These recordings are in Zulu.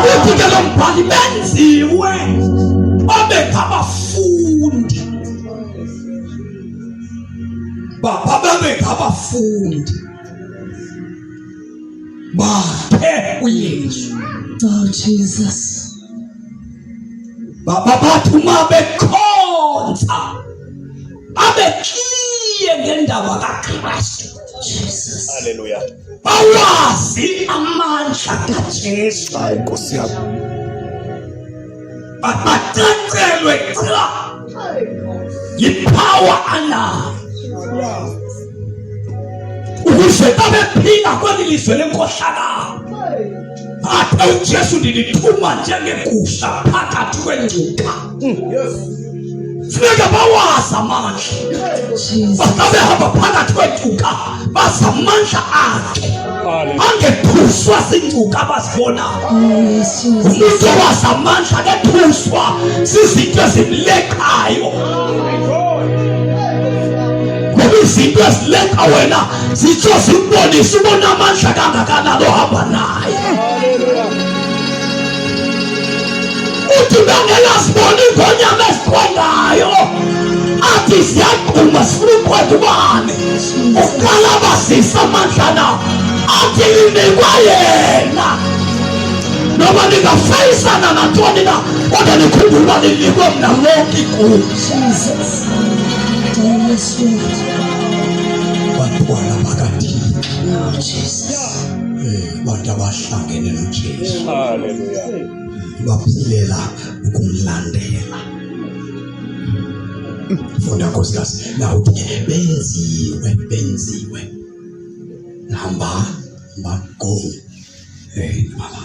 Uthi ke lo mbhali benziwe babe ngabafundi babe ngabafundi bakhe uYesu. Oh Jesus. Baba bathi uma bekhonza babekliye ngendaba kaKristu. Jesus. Hallelujah. Bawazi amandla kaJesu. Hayi Nkosi yami. Bacacelwe cha. Yipower anayo. Ukuze babephila kweli lizwe lenkohlakalo. Athe uJesu ndinithuma njengegusha phakathi kwengcuka. Funeka bawazi amandla. Basabehamba phakathi kwengcuka bazi amandla akhe. Angephuswa zingcuka abazibonayo. Umuntu owazi amandla akephuswa zizinto ezimleqayo. Ngoba izinto ezileqa wena zitsho zikubonise ubona amandla kangakanani ohamba naye. Uthi bengekaziboni ingonyama eziqwengayo athi ziyagquma zifuna ukuqweda ubani uqala abazisa amandla na athi linikwa yena noma ningafeyisana nantoni na kodwa nikhumbule uba ninikwe mna lonke igunya. Jesus. Holy Spirit. Bantwana bakaThixo. Oh, Jesus. Bantu abahlangene noJesu. Hallelujah. Baphilela ukumlandela. Funda nkosikazi, nawe uthi benziwe, benziwe. Hamba, hamba, go. Baba.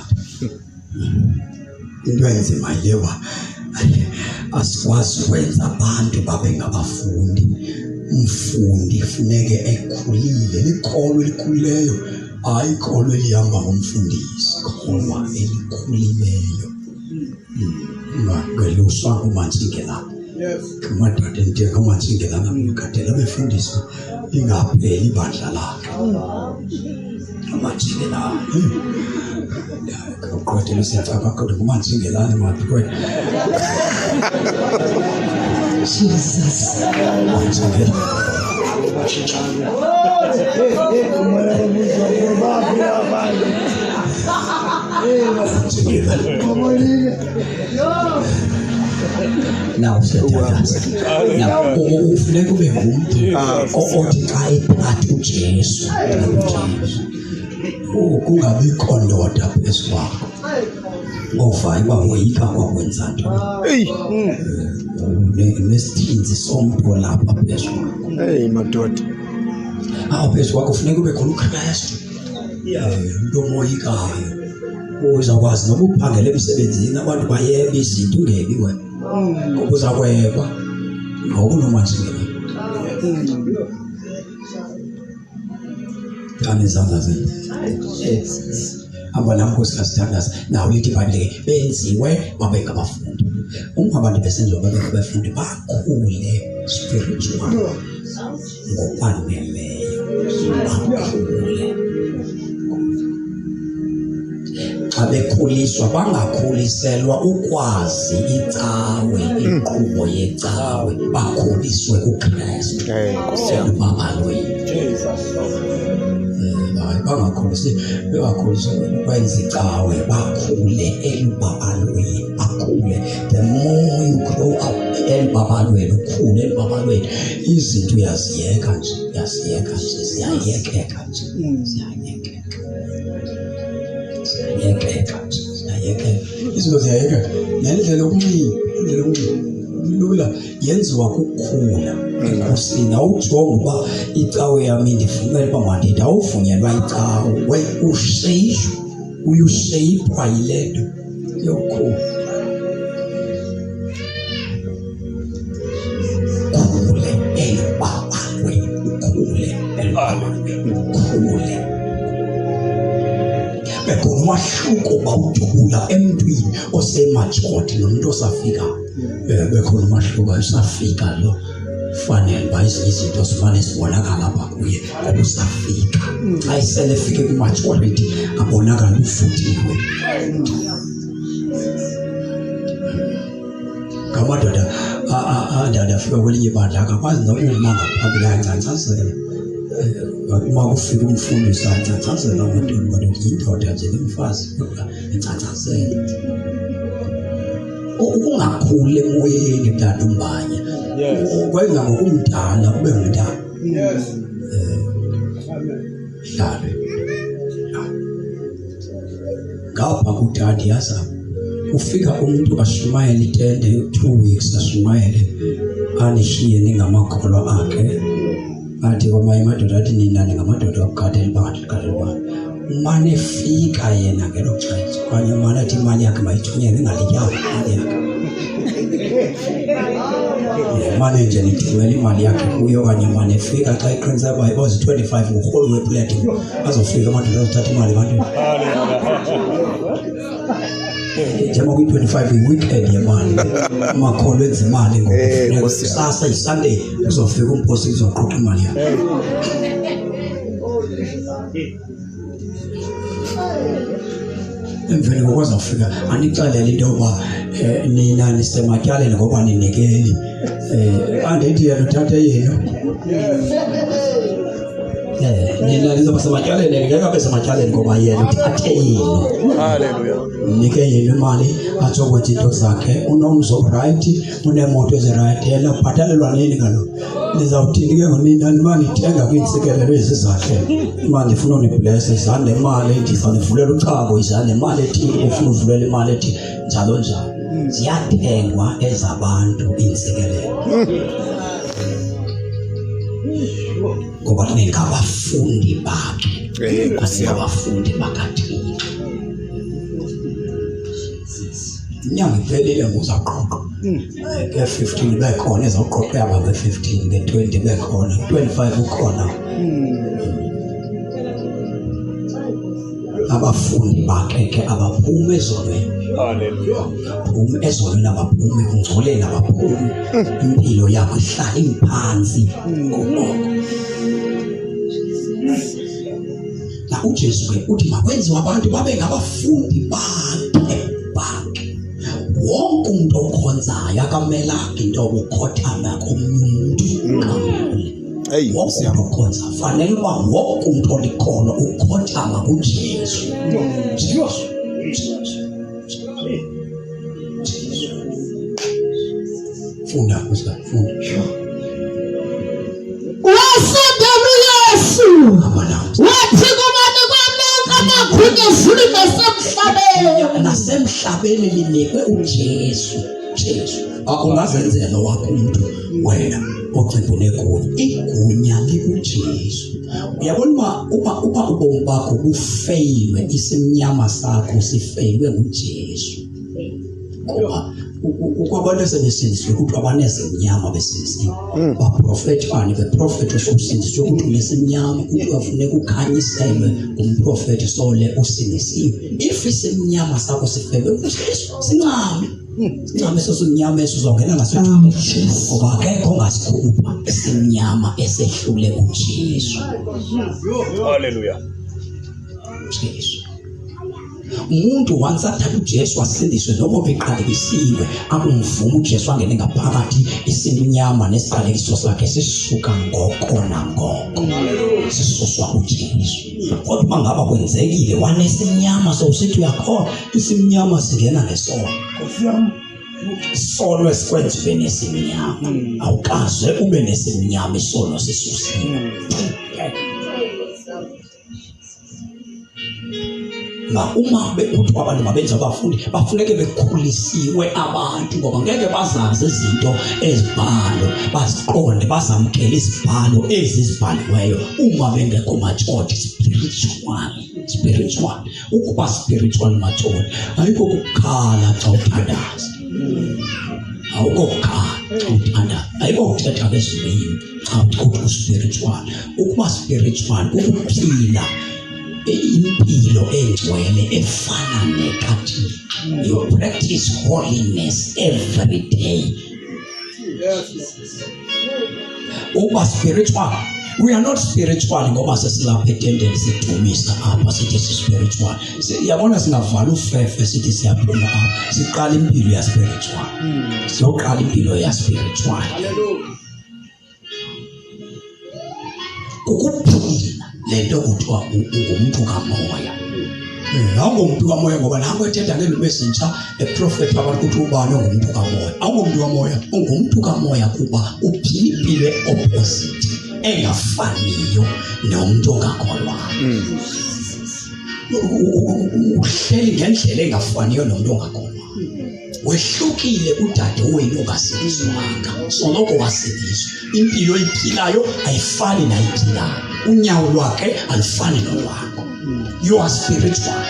Into enzima yilewa asikwazi ukwenza abantu babe ngabafundi. Umfundi funeke ekhulile, likholwa elikhulileyo, hayi ikholwa elihamba ngomfundisi, kholwa elikhulileyo. Ungageluswa ngumantshingelana. Yes. Amadoda enteka umantshingelana mgadela abefundisi lingapheli ibandla lakhe. Umantshingelana. Uqwethela usiyacaba kodwa ngumantshingelana madoda. Jesus. Mantshingelana. Now siyathandaza. Now ufuneka ube ngumntu othi xa ephatha uJesu, uJesu. Kungabikho ndoda phezu kwakho. Ngova uba woyika kwakwenza ntoni. Eyi. Nesithinzi somntu olapha phezu kwakho. Eyi madoda. Apha phezu kwakho funeka ube khona uKristu. Umntu omoyikayo. Uzakwazi noba uphangela emsebenzini abantu bayeba izinto ungebi wena. Ngoba uzakweba ngoba unomanjingela. Phakama izandla zenu. Hamba nami nkosikazi thandaza. Nawe lithi ibhayibhile ke benziwe babe ngabafundi. Uma abantu besenziwa babe ngabafundi bakhule spiritual ngokwaneleyo. Bakhule. Xa bekhuliswa bangakhuliselwa ukwazi icawe, inkqubo yecawe, bakhuliswe kuKristu. Nkosi yami. Ubabalweni. Jesus. Bangakhulisi, bengakhulisi ukwenza icawe, bakhule elubabalweni, bakhule. The more you grow up elubabalweni, ukhule elubabalweni, izinto uyaziyeka nje, uyaziyeka nje, ziyayekeka nje, ziyayekeka. Ziyayekeka nje, ziyayekeka. Izinto ziyayekeka. Nendlela yokunxiba, indlela yokunxiba lula yenziwa kukhula enkosini. Awujonge uba icawe yam indivumela uba mandithi, awuvunyelwa icawe, usheyishwa, uyusheyipwa yile nto yokukhula. Ukhule elubabalweni, ukhule elubabalweni, ukhule. Bekhona umahluko uba udubula emntwini osemajoti nomntu osafikayo. Bekhona umahluko, usafika lo. Fanele uba ezinye izinto zimane zibonakala apha kuye ngoba usafika. Xa isele efike kwi-maturity abonakala uvuthiwe. Ngamadoda andafika kwelinye ibandla akakwazi nokuma ngaphambili ayangcangcazela. Uma kufika umfundisi angcangcazela amadoda kodwa yindoda nje nomfazi kodwa engcangcazela. Ukungakhuli emoyeni mntana umbanya. Kwenza ngokumdala ube ngumntana. Yes. Dlale. Ngapha kudade yaza ufika umuntu ashumayele itende 2 weeks ashumayele anishiye ningamakholwa akhe athi kwamanye amadoda athi nina ningamadoda okugada elibandla ligada elibandla umane efika yena ngelo xesha okanye umane athi imali yakhe mayithunyelwe ingalityali imali yakhe mane nje nithumela imali yakhe kuye okanye mane efika xa iqiniseka uba ibozi-25 ngurhulu wepleti azofika amadoda azothatha imali ebantwini njengoba kwi-25 yi-weekend yemali umakholo enza imali Eh, Nkosi yami. ngokusasa yisunday uzofika umposi uzoqoqa imali yakhe emveni kokwazawufika anixelele into yokuba um nina nisematyaleni ngoba ninikeli um andithi yena uthathe yenu nina nizoba sematyaleni ngeke abe sematyaleni ngoba yena uthathe yenu. Hallelujah. Mnike yena imali azokwenza into zakhe. Unomzi orayithi, uneemoto ezirayithi, yena ubhatalelwa nini kaloku? Nizawuthini ke ngonina niba nithenga kwiintsikelelo ezi zakhe? Uba ndifuna uniblesa, izani nemali, ndizanivulela ucango, izani nemali ethile, ufuna uvulela imali ethile, njalo njalo. Ziyathengwa ezabantu iintsikelelo. Ngoba ningabafundi bakhe, Eh, Nkosi yami. asingabafundi bakaThixo. Inyanga iphelile nguzaqoqa. Nge-15 bekhona ezoqoqa yaba nge-15, nge-20 bekhona, 25 ukhona. Abafundi bakhe ke abaphumi ezonweni. Hallelujah. Abaphumi ezonweni, abaphumi ekungcoleni, abaphumi. Impilo yakho ihlala imphansi ngokoko. Na uJesu ke uthi makwenziwe abantu babe ngabafundi bakhe bakhe. Wonke umuntu okhonzayo akamelanga into yokukhothama komnye umuntu. Hey, Wonke Nkosi yami. umuntu okhonza fanele uba wonke umuntu olikholwa ukhothama kuJesu. Jesu. Jesu. Jesu. Funda Nkosi, funda. Wasondela uYesu Hamba nami. wathi kubani kwami amagunya ezulwini nasemhlabeni. Nasemhlabeni linikwe uJesu. Jesu. Ungazenzela wakho umuntu wena ocinga unegunya. Igunya likuJesu. Uyabona uba uba ubomi bakho bufeyilwe, isimnyama sakho sifeyilwe nguJesu. Ngoba kukho abantu esebesindisiwe kuthiwa abanezimnyama besindisiwe. Baprofethwane, beprofethe usindisiwe kuthiwa unesimnyama, kuthiwa funeka ukhanyiselwe ngumprofethi sole usindisiwe. If isimnyama sakho sifeyilwe nguJesu, sincame. Sincame eso simnyama eso uzongena ngaso ngoba akekho ongasikhupha isimnyama esehlule uJesu. Hallelujah. Jesu. Umuntu once athatha uJesu asindiswe noma ubeqalekisiwe akumvuma uJesu angene ngaphakathi isimnyama nesiqalekiso sakhe sisuka ngoko nangoko sisuswa uJesu. Kodwa uma ngaba kwenzekile wanesimnyama sowusithi uyakholwa, isimnyama singena ngesono. Isono esikwenza ube nesimnyama, awukaze ube nesimnyama isono sisusiwe. Ma uma bekuthiwa abantu mabenze abafundi bafuneke bekhulisiwe abantu ngoba ngeke bazazi izinto ezibhalo baziqonde bazamkele izibhalo ezi zibhaliweyo uma bengekho matured spiritual. Spiritual ukuba spiritual matured ayikho ukukhala xa uthandaza, awukho ukukhala xa uthandaza, ayikho ukuthetha ngezilimi xa uthi spiritual. Ukuba spiritual kukuphila impilo engcwele efana nekaThixo. You practice holiness every day. Yes. Uba spiritual. We are not spiritual ngoba sesilapha etendeni sidumisa apha sithi si-spiritual. Yabona singavala ufefe sithi siyaphuma apha. Siqala impilo ya spiritual. Siyoqala impilo ya spiritual. Kukuphila le nto kuthiwa ungumntu kamoya. Awungomntu kamoya ngoba nango ethetha ngeelwimi ezintsha eprofetha abantu ukuthi ubani ongumntu kamoya. Awungomntu kamoya, ungumntu kamoya kuba uphila impilo e-opposite engafaniyo nomntu ongakholwayo. Uhleli ngendlela engafaniyo nomntu ongakholwayo. Wehlukile kudade wenu ongasindiswanga, soloko wasindiswa. Impilo oyiphilayo ayifani nayiphilayo, unyawo lwakhe alufani nolwakho. You are spiritual.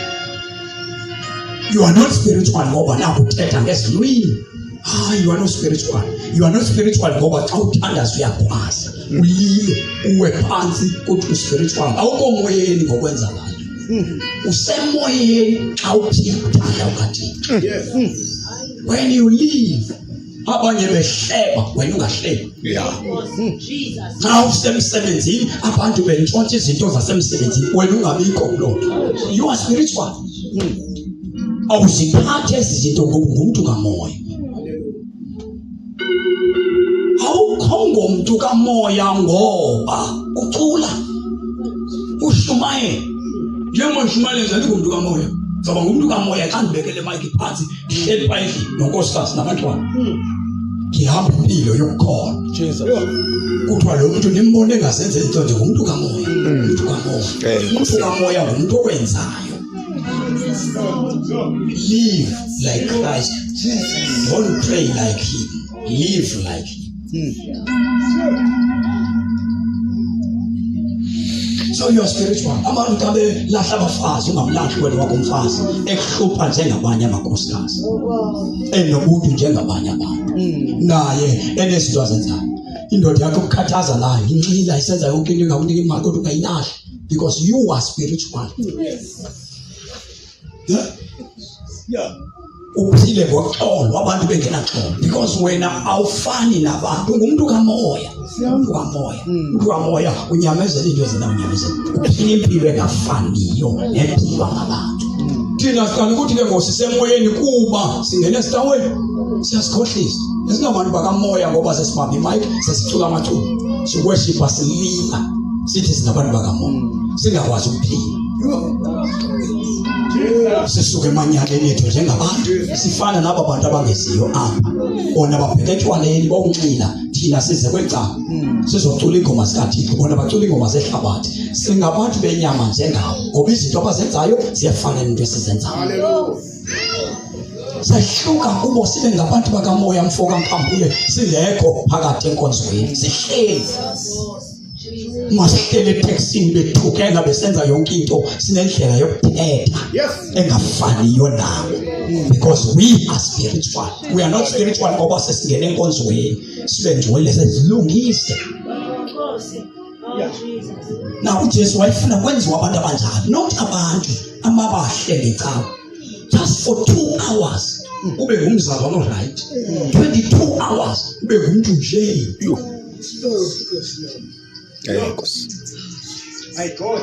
You are not spiritual ngoba nakuthetha ngezilwimi. Hayi, you are not spiritual. You are not spiritual ngoba xa uthandaza uyakhwaza, ulile, uwe phantsi kuthi uspiritual. Awukho moyeni ngokwenza laa nto. Usemoyeni xa uphila uthanda ukaThixo. When you live, abanye behleba, wena ungahlebi. Xa usemsebenzini abantu bentshontsha izinto zasemsebenzini, wena ungabikho kuloo nto. You are spiritual. Awuziphathi ezi zinto ngoba ungumntu kamoya. Awukho ngomntu kamoya ngoba ucula, ushumayela. Njengoba ndishumayela nje andingomntu kamoya. Ndizawuba ngumntu kamoya xa ndibekele imayiki phantsi, ndihleli pha endlini nonkosikazi nabantwana. Ndihamba impilo yokukholwa. Kuthiwa lo mntu nimbone engazenzi into nje ngumntu kamoya. Umntu kamoya. Umntu kamoya ngumntu owenzayo. Live like Christ. Don't pray like him. Live like him. So you are spiritual. Abantu xa belahla abafazi, ungamlahli wena wakho umfazi, ekuhlupha njengabanye amakhosikazi, enobuntu njengabanye abantu, naye enezinto azenzayo. Indoda yakho ukukhathaza nayo, inxila, isenza yonke into, ingakunika imali, kodwa ungayilahli because you are spiritual. Yeah. Uphile ngoxolo, abantu bengenaxolo, because wena awufani nabantu, ungumntu kamoya. Umntu kamoya, umntu kamoya unyamezela into ezinawunyamezela, uphila impilo engafaniyo nephilwa ngabantu. Thina siqala ukuthi ke ngoku sisemoyeni kuba singene esitaweni, siyasikhohlisa. Esingabantu bakamoya ngoba sesibamba imayikhi, sesicula amaculo, siworshipha, silila, sithi singabantu bakamoya, singakwazi ukuphila. Sisuke emanyaleni ethu njengabantu, sifana naba bantu abangeziyo apha, bona babheke etywaleni bokunxila, thina size kwecala sizocula iingoma zikaThixo, bona bacula iingoma zehlabathi. Singabantu benyama njengabo, ngoba izinto abazenzayo ziyafana nento esizenzayo. Sehluka kubo sibe ngabantu bakamoya, mfo kaNkambule, singekho phakathi enkonzweni, sihleli masihlele eteksini bethukela besenza yonke into, sinendlela yokuthetha engafaniyo nabo, because we are spiritual. We are not spiritual ngoba sesingene enkonzweni sibe ngcwele, sezilungise. Na uJesu wayefuna kwenziwa abantu abanjalo, not abantu amabahle ngecawa. Just for 2 hours ube ngumzalwane oright, 22 hours ube ngumntu nje. My God.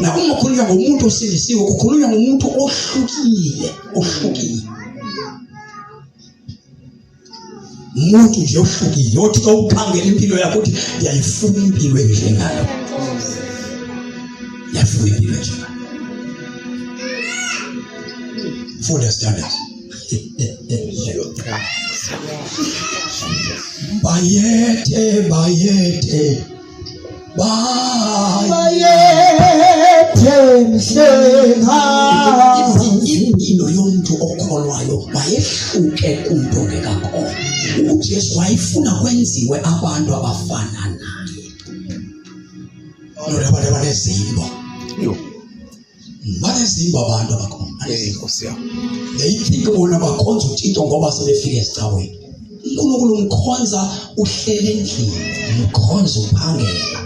Na uma kukhulunywa ngomuntu osindisiwe, kukhulunywa ngomuntu ohlukile, ohlukile. Umuntu nje ohlukile, othi xa ukhangela impilo yakho uthi ndiyayifuna impilo enjengayo. Ndiyayifuna impilo enjengayo. Funda standards. Bayethe, bayethe, bayethe mhlekazi. Impilo yomntu okholwayo wayehluke kumntu ongekakholwa. UJesu wayefuna kwenziwe abantu abafana naye. Lona abantu abanezimbo. Banezimbo abantu abakhona. Nkosi yami. They think bona bakhonza uThixo ngoba sebefika esicaweni. uNkulunkulu umkhonza uhlele endlini, umkhonza uphangela,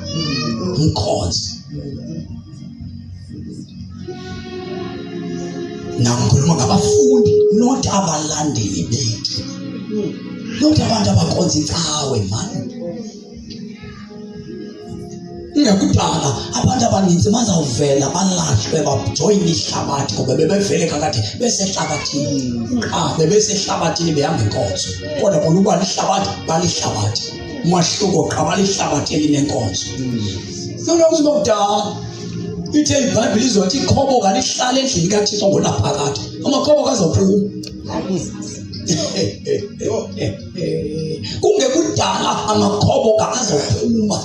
umkhonza. Nangikhuluma ngabafundi, not abalandeli bethu, not abantu abakhonza icawe, man. Kungekudala abantu abaninzi bazawuvela balahlwe bajoyine ihlabathi ngoba bebevele kakade besehlabathini. Qha bebesehlabathini behamba inkonzo. Kodwa bona uba lihlabathi balihlabathi. Umahluko qha balihlabathi elinenkonzo. Noma kuzoba kudala ithe iBhayibheli izothi ikhoboka lihlale endlini kaThixo ngonaphakade. Amakhoboka azophuma. Kungekudala amakhoboka azophuma.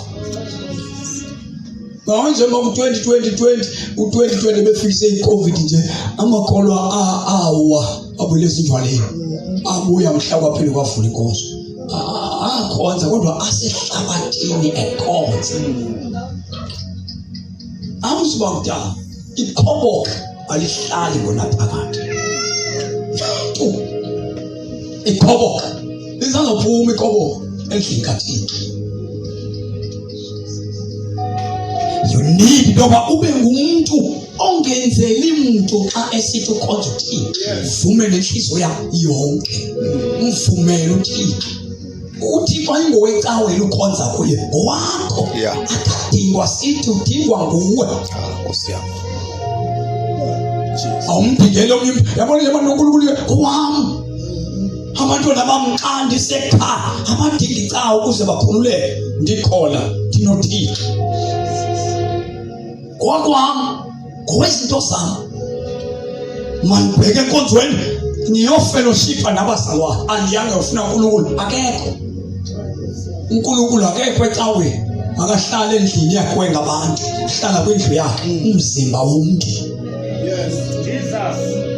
Ngawo njengoba ku-2020 ku-2020 befikise i-COVID nje amakholwa awa abuyela ezindlwaneni abuya mhla kwaphinde kwavula inkonzo akhonza kodwa asehlabathini ekhonza awuzuba kudala ikhoboka alihlali ngonaphakade tu ikhoboka lisazophuma ikhoboka endlini kaThixo you need into yoba ube ngumntu ongenzeli mntu xa esithi ukhonza uThixo vume nenhliziyo yakho yonke mvumele uThixo uThixo ayingowecawe lukhonza kuye ngowakho Yeah. akadingwa sithi udingwa nguwe Ah, Nkosi yami. awumdingeli omnye umntu yabona nje abantu nonkulunkulu ngowam abantwana bam xa ndisekhaya abadingi icawa ukuze bakhululeke ndikhona ndinothixo ngokwam ngowezinto zam mandibheke enkonzweni niyofeloshipha nabazalwane andiyanga yofuna unkulunkulu akekho unkulunkulu akekho ecaweni makahlale endlini yakhe ngabantu uhlala kwindlu yakhe umzimba womntu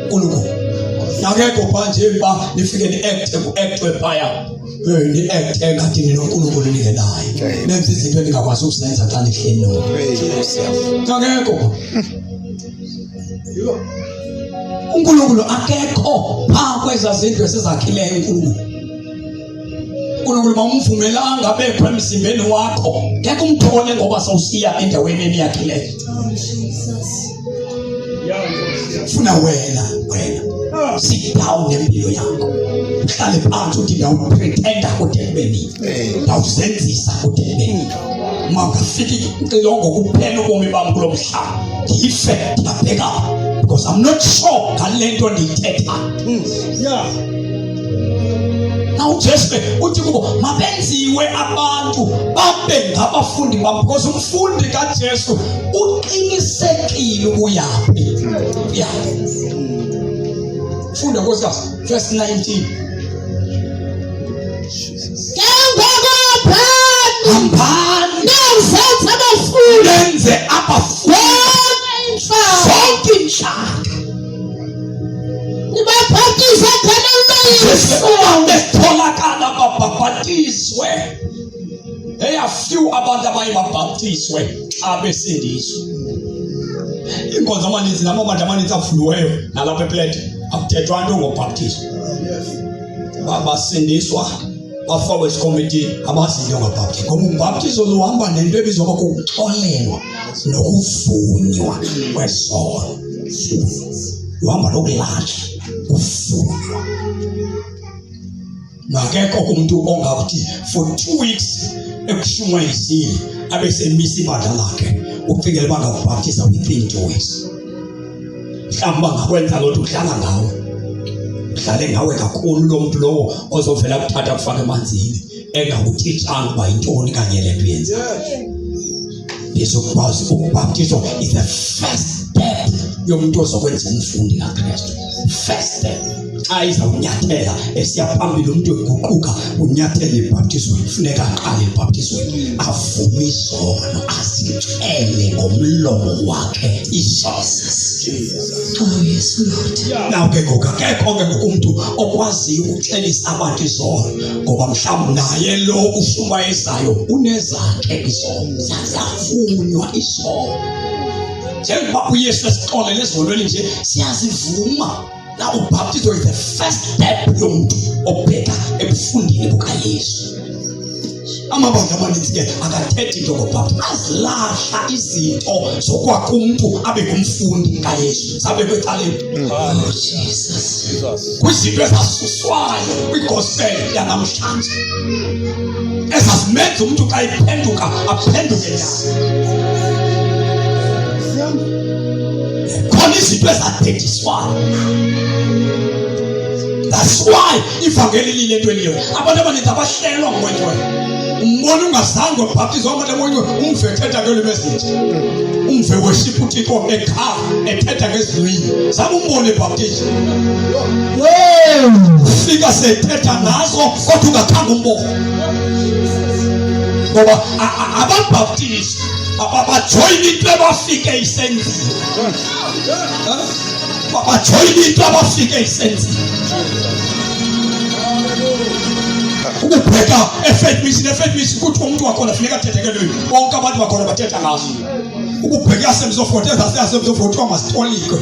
unkulunkulu akekho pha nje uba nifike ni-acte ku-actwe phaya ni-acte ngathi ninonkulunkulu ningenaye nenze izinto eningakwazi ukuzenza xa nihleli nodwa Hey, Nkosi yami. akekho uNkulunkulu akekho pha kweza zindlu esizakhileyo uNkulunkulu uNkulunkulu bamvumelanga abekho emzimbeni wakho ngeke umthole ngoba sawusiya endaweni eniyakhileyo funa wena wena sit down nempilo yakho uhlale phansi uthi ndawupretenda kude kube nini ndawuzenzisa kude kube nini mangafiki ixilongo kuphela ubomi bam kulo mhlaba ndife ndingabheka because I'm not sure ngale nto ndiyithethayo Yeah. na uJesu ke uthi kubo mabenziwe abantu babe ngabafundi bam because umfundi kaJesu uqinisekile ukuyaphi uyaphi funda nkosikazi verse 19 Ke ngoko hambani hambani niyozenza abafundi nenze abafundi zonke iintlanga zonke iintlanga nibabhaptize egameni loYise betholakala babhabhatiswe eyafew abantu abaye babhaptiswe xa besindiswa iinkonzo amaninzi namabandla amaninzi avuliweyo nalapha eplete akuthethwa nto ngobhaptizo basindiswa bafakwe esikomitini abazinto ngobhaptizo ngoba ubhaptizo luhamba nento ebizwa uba kukuxolelwa nokuvunywa kwesono luhamba nokulahla kuvunywa makekho kumntu ongakuthi for 2 weeks ekushumayezile abe semisa ibandla lakhe ucingela uba ngakubhaptiza within 2 weeks mhlawumbi bangakwenza loo nto udlala ngawe udlale ngawe kakhulu lo mntu lowo ozovela kuthatha kufaka emanzini engakuthithanga uba yintoni kanye le nto yenza ndizokwazi ukubhaptizwa is the first step yomntu ozokwenza umfundi kaKristu first step xa izawunyathela esiya phambili umntu eguquka unyathela ebhaptizweni funeka aqale ebhaptizweni avume izono azixele ngomlomo wakhe izono Oh yes Lord. Now ke ngoku akekho ke ngoku umntu okwaziyo ukuxelisa abantu izono ngoba mhlawumbi naye lo ushumayezayo unezakhe izono ziyavunywa izono njengoba uYesu esixolele ezonweni nje siyazivuma na ubhaptizo is the first step yomntu obheka ebufundini bukaYesu. Amabandla amaninzi ke akathethi into ngobhaptizo, azilahla izinto zokwakha umntu abe ngumfundi kaYesu, zabekwe ecaleni. Oh Jesus. Jesus. Kwizinto ezasuswayo kwigospel yanamhlanje ezazimenza umntu xa iphenduka aphenduke naye. Khona izinto ezadediswayo. That's why ivangeli lile nto eliyo. Abantu abaninzi abahlelwa ngumoya. Umbona ungazange ubhaptizwa abantu emoyeni, umve ethetha ngeelwimi ezintsha, umve worship uThixo ekhaya ethetha ngezilwimi, zange umbone ebhaptizwa, fika sethetha ngazo kodwa ungakhange umbone, ngoba ababhaptizwa bajoyina into ebafike isenziwa, bajoyina into abafike isenziwa. Ukubheka eFaith Mission, eFaith Mission kuthi umuntu wakhona funeka athethe ngelwimi, bonke abantu bakhona bathetha ngazo. Ukubheka i-Assemblies of God, ezase-Assemblies of God kuthiwa masitolikwe,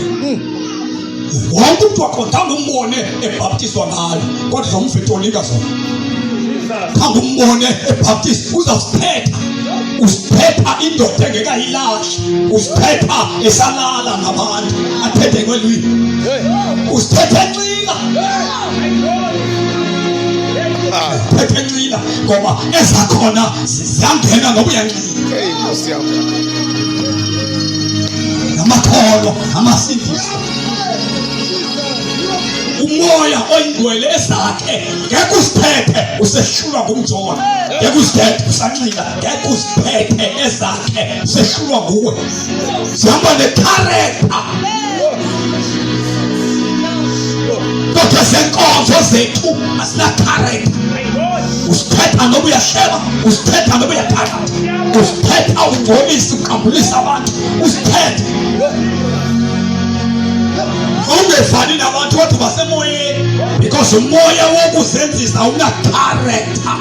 wonke umntu wakhona khange umbone ebhaptizwa ngayo, kodwa zomva etolika zona. Khange umbone ebhaptizwa, uzawusiphetha, usiphetha indoda engekayilahli, usiphetha esalala nabantu athethe ngelwimi, usiphethe enxila, phethe enxila, ngoba ezakhona ziyangena ngoba uyanxila. Hey, Nkosi yami. Namakholwa amasindiswa umoya oyingcwele ezakhe ngeke uziphethe usehlulwa ngumjolo, ngeke uziphethe usanxila, ngeke uziphethe ezakhe usehlulwa nguwe. Sihamba necharacter, kodwa zenkonzo zethu asinacharacter. Usiphetha noba uyahleba, usiphetha noba uyathakatha, usiphetha ungcolisa, uqambulisa abantu, usiphethe ungefani nabantu kodwa basemoyeni, because umoya wokuzenzisa awunacharacter.